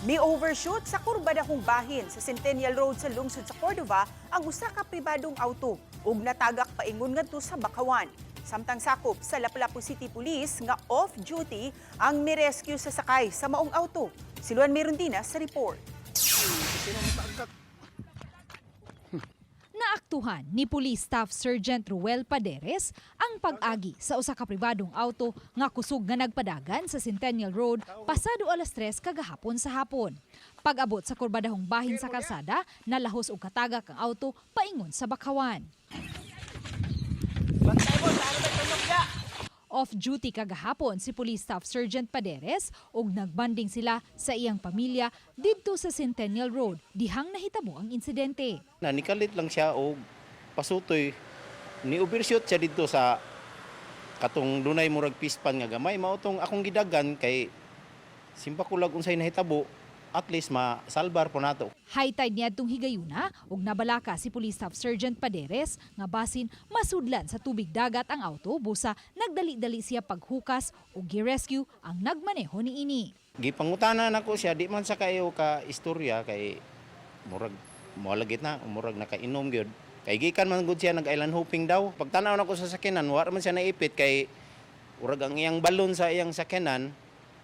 Mi overshoot sa kurbadahong bahin sa Centennial Road sa lungsod sa Cordova ang usa ka pribadong auto ug natagak paingon ngadto sa Bakawan. Samtang sakop sa Lapu-Lapu City Police nga off-duty ang mirescue sa sakay sa maong auto. Si Luan Merundina sa report. Naaktuhan ni Police Staff Sergeant Ruel Paderes ang pag-agi sa usa ka pribadong auto nga kusog nga nagpadagan sa Centennial Road pasado alas 3 kagahapon sa hapon. Pag-abot sa kurbadahong bahin sa kalsada, nalahos og katagak ang auto paingon sa Bakawan. Off-duty kagahapon si Police Staff Sergeant Paderes ug nagbanding sila sa iyang pamilya didto sa Centennial Road dihang nahitabo ang insidente. Na nikalit lang siya og pasutoy, ni overshoot siya didto sa katong dunay murag pispan nga gamay. Mao tong akong gidagan kay simpa kulag unsay nahitabo, at least masalbar po nato. High tide niadtong higayuna ug nabalaka si Police Staff Sergeant Paderes nga basin masudlan sa tubig dagat ang auto busa nagdali-dali siya paghukas ug gi-rescue ang nagmaneho niini. Gipangutana nako siya, di man sa kayo ka istorya kay murag moalagit na, murag nakainom gyud. Kay gikan man gud siya nag island hopping daw. Pagtanaw nako sa sakyanan, wa man siya naipit kay murag ang iyang balon sa iyang sakyanan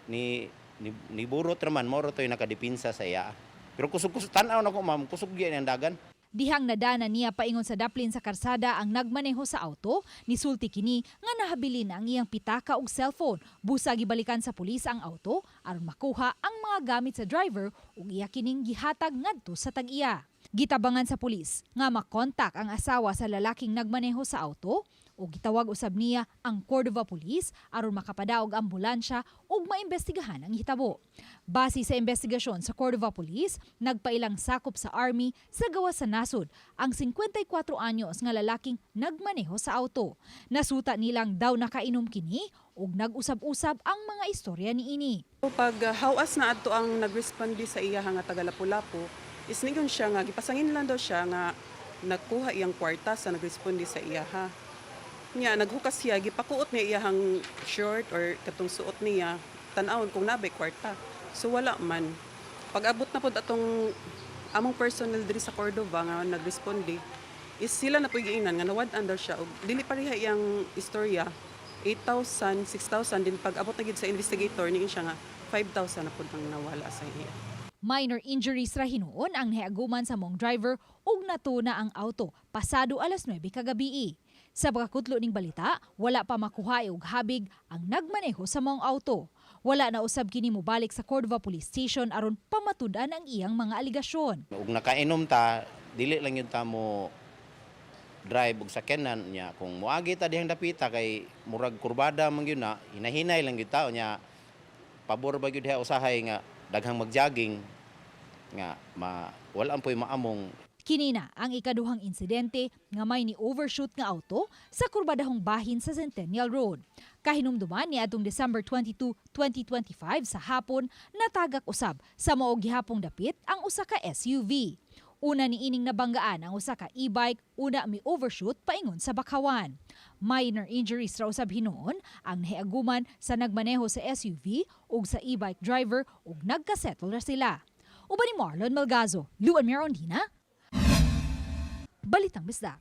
ni burot raman, mao ra to'y nakadipinsa sa iya. Pero kusog kusog tan-aw nako, ma'am, kusog gyud ang dagan. Dihang nadana niya paingon sa daplin sa karsada ang nagmaneho sa auto, nisulti kini nga nahabilin ang iyang pitaka ug cellphone. Busa gibalikan sa pulis ang auto aron makuha ang mga gamit sa driver ug iya kining gihatag ngadto sa tag-iya. Gitabangan sa pulis nga makontak ang asawa sa lalaking nagmaneho sa auto ug gitawag usab niya ang Cordova Police aron makapadaog ambulansya ug maimbestigahan ang hitabo. Base sa investigasyon sa Cordova Police, nagpailang sakop sa Army sa gawas sa nasod ang 54 anyos nga lalaking nagmaneho sa auto. Nasuta nilang daw nakainom kini ug nag-usab-usab ang mga istorya niini. Pag hawas na adto ang nagresponde sa iya nga taga Lapu-Lapu is ningon siya nga gipasangin lang daw siya nga nagkuha iyang kwarta sa nagresponde sa iya ha. Nya naghukas siya, gipakuot niya iyahang short or katong suot niya, tan-awon kung nabay kwarta. So wala man. Pag abot na pod atong among personnel diri sa Cordova nga nagresponde is sila na po giingnan nga nawad-an daw siya og dili pareha iyang istorya, 8,000, 6,000 din. Pag abot na gid sa investigator, niingon siya nga 5,000 na pud ang nawala sa iya. Minor injuries ra hinuon ang nahiaguman sa maong driver ug natuna ang auto pasado alas 9 kagabii. Sa pagkakutlo ning balita, wala pa makuha og habig ang nagmaneho sa maong auto. Wala na usab kini mobalik sa Cordova Police Station aron pamatud-an ang iyang mga aligasyon. Ug nakainom ta, dili lang yun ta mo drive og sakyanan nya. Kung moagi ta dihang dapita kay murag kurbada man gyud na, hinahinay lang gyud ta nya. Pabor ba gyud diha usahay nga daghang magjogging nga ma wala po'y maamong. Kinina ang ikaduhang insidente nga may ni overshoot nga auto sa kurbadahong bahin sa Centennial Road. Kahinumduman ni atong December 22, 2025 sa hapon, natagak usab sa mao gihapong dapit ang usa ka SUV. Una ni ining nabanggaan ang usa ka e-bike, una mi overshoot paingon sa Bakawan. Minor injuries ra usab hinuon ang nahiaguman sa nagmaneho sa SUV ug sa e-bike driver ug nagkasettle ra sila. Uban ni Marlon Malgazo, Luan Mirondina, Balitang Bisdak.